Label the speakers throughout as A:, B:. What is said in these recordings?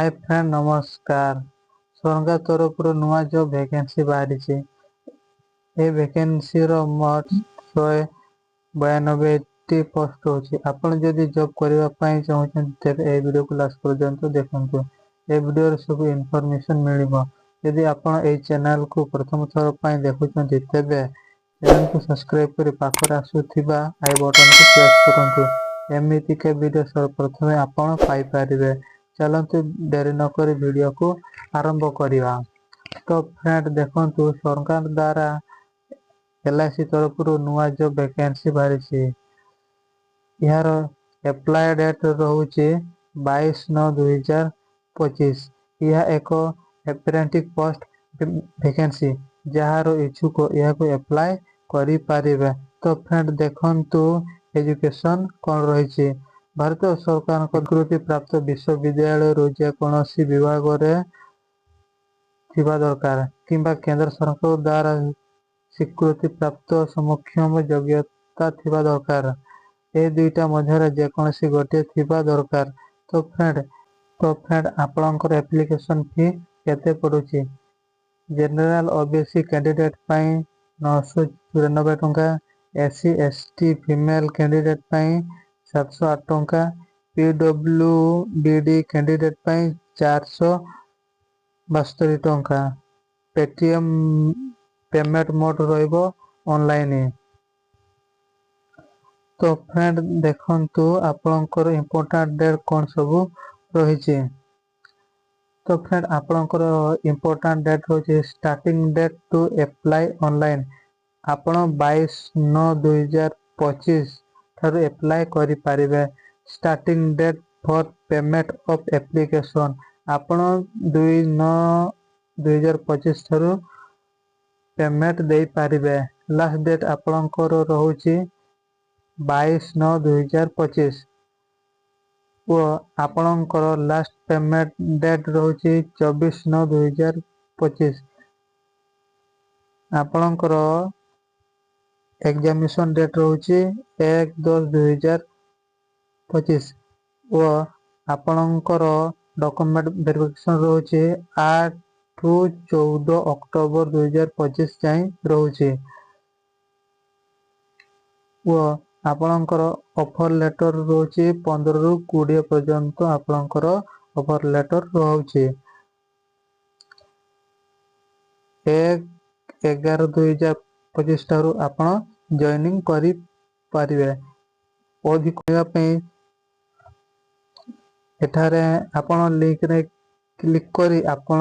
A: ହାଏ friend, ନମସ୍କାର। ସରକାର ତରଫରୁ ନୂଆ ଜବ୍ ଭ୍ୟାକେନ୍ସି ବାହାରିଛି। ଏ ଭ୍ୟାକେନ୍ସିର ମୋଟ 192ଟି ପୋଷ୍ଟ ରହୁଛି। ଆପଣ ଯଦି ଜବ୍ କରିବା ପାଇଁ ଚାହୁଁଛନ୍ତି, ତେବେ ଏହି ଭିଡ଼ିଓକୁ ଲାଷ୍ଟ ପର୍ଯ୍ୟନ୍ତ ଦେଖନ୍ତୁ। ଏ ଭିଡ଼ିଓରେ ସବୁ ଇନଫର୍ମେସନ୍ ମିଳିବ। ଯଦି ଆପଣ ଏହି ଚ୍ୟାନେଲକୁ ପ୍ରଥମ ଥର ପାଇଁ ଦେଖୁଛନ୍ତି, ତେବେ ଚ୍ୟାନେଲକୁ ସବସ୍କ୍ରାଇବ୍ କରି ପାଖରେ ଆସୁଥିବା I ବଟନକୁ ପ୍ରେସ୍ କରନ୍ତୁ। ଏମିତିକା ଭିଡ଼ିଓ ସର୍ବପ୍ରଥମେ ଆପଣ ପାଇପାରିବେ। ଚାଲନ୍ତୁ, ଡେରି ନକରି ଭିଡ଼ିଓକୁ ଆରମ୍ଭ କରିବା। ତ ଫ୍ରେଣ୍ଡ, ଦେଖନ୍ତୁ, ସରକାର ଦ୍ୱାରା ଏଲ୍ଆଇସି ତରଫରୁ ନୂଆ ଜବ୍ ଭ୍ୟାକେନ୍ସି ବାହାରିଛି। ଏହାର ଆପ୍ଲାଏ ଡେଟ୍ ରହୁଛି 22/9/2025। ଏହା ଏକ ଆପ୍ରେଣ୍ଟିସ୍ ପୋଷ୍ଟ ଭ୍ୟାକେନ୍ସି। ଯାହାର ଇଚ୍ଛୁକ ଏହାକୁ ଆପ୍ଲାଏ କରିପାରିବେ। ତ ଫ୍ରେଣ୍ଡ, ଦେଖନ୍ତୁ, ଏଜୁକେସନ୍ କ'ଣ ରହିଛି। ଭାରତ ସରକାରଙ୍କ ସ୍ୱୀକୃତି ପ୍ରାପ୍ତ ବିଶ୍ୱବିଦ୍ୟାଳୟରୁ ଯେକୌଣସି ବିଭାଗରେ ଥିବା ଦରକାର କିମ୍ବା କେନ୍ଦ୍ର ସରକାରଙ୍କ ଦ୍ୱାରା ସ୍ୱୀକୃତି ପ୍ରାପ୍ତ ସମକକ୍ଷ ଯୋଗ୍ୟତା ଥିବା ଦରକାର। ଏ ଦୁଇଟା ମଧ୍ୟରେ ଯେକୌଣସି ଗୋଟିଏ ଥିବା ଦରକାର। ତ ଫ୍ରେଣ୍ଡ, ଆପଣଙ୍କର ଆପ୍ଲିକେସନ୍ ଫି କେତେ ପଡ଼ୁଛି? ଜେନେରାଲ, ଓବିସି କ୍ୟାଣ୍ଡିଡେଟ୍ ପାଇଁ 994 ଟଙ୍କା, S C, S T female candidate ପାଇଁ 708 ଟଙ୍କା, ପିଡବ୍ଲ୍ୟୁ ବି ଡି କ୍ୟାଣ୍ଡିଡେଟ୍ ପାଇଁ 472 ଟଙ୍କା। ପେଟିଏମ୍ ପେମେଣ୍ଟ ମୋଡ଼ ରହିବ ଅନଲାଇନ୍। ତ ଫ୍ରେଣ୍ଡ, ଦେଖନ୍ତୁ, ଆପଣଙ୍କର ଇମ୍ପୋର୍ଟାଣ୍ଟ ଡେଟ୍ କ'ଣ ସବୁ ରହିଛି। ତ ଫ୍ରେଣ୍ଡ, ଆପଣଙ୍କର ଇମ୍ପୋର୍ଟାଣ୍ଟ ଡେଟ୍ ରହୁଛି, starting date to apply online, ଆପଣ 22/9/2025 ଠାରୁ ଆପ୍ଲାଏ କରିପାରିବେ। Starting date for payment of application, ଆପଣ 2/9/2025 ଠାରୁ ପେମେଣ୍ଟ ଦେଇପାରିବେ। ଲାଷ୍ଟ ଡେଟ୍ ଆପଣଙ୍କର ରହୁଛି 22/9/2025 ଓ ଆପଣଙ୍କର ଲାଷ୍ଟ ପେମେଣ୍ଟ ଡେଟ୍ ରହୁଛି 24/9/2025। ଆପଣଙ୍କର ଏକ୍ଜାମିନେସନ୍ ଡେଟ୍ ରହୁଛି 1/10/2025 ଓ ଆପଣଙ୍କର ଡକୁମେଣ୍ଟ ଭେରିଫିକେସନ୍ ରହୁଛି 8ରୁ 14 ଅକ୍ଟୋବର 2025 ଯାଏଁ ରହୁଛି ଓ ଆପଣଙ୍କର ଅଫର୍ ଲେଟର୍ ରହୁଛି 15ରୁ 20 ପର୍ଯ୍ୟନ୍ତ ଆପଣଙ୍କର ଅଫର୍ ଲେଟର୍ ରହୁଛି। 1/11/2025 ଠାରୁ ଆପଣ ଜଏନିଂ କରିପାରିବେ। ଅଧିକ ଜାଣିବା ପାଇଁ ଏଠାରେ ଆପଣ ଲିଙ୍କରେ କ୍ଲିକ୍ କରି ଆପଣ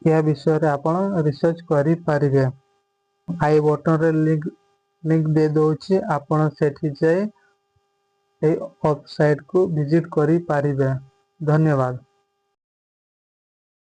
A: ଏହା ବିଷୟରେ ଆପଣ ରିସର୍ଚ୍ଚ କରିପାରିବେ। I ବଟନରେ ଲିଙ୍କ ଦେଇଦେଉଛି, ଆପଣ ସେଠି ଯାଇ ଏହି ୱେବସାଇଟକୁ ଭିଜିଟ୍ କରିପାରିବେ। ଧନ୍ୟବାଦ।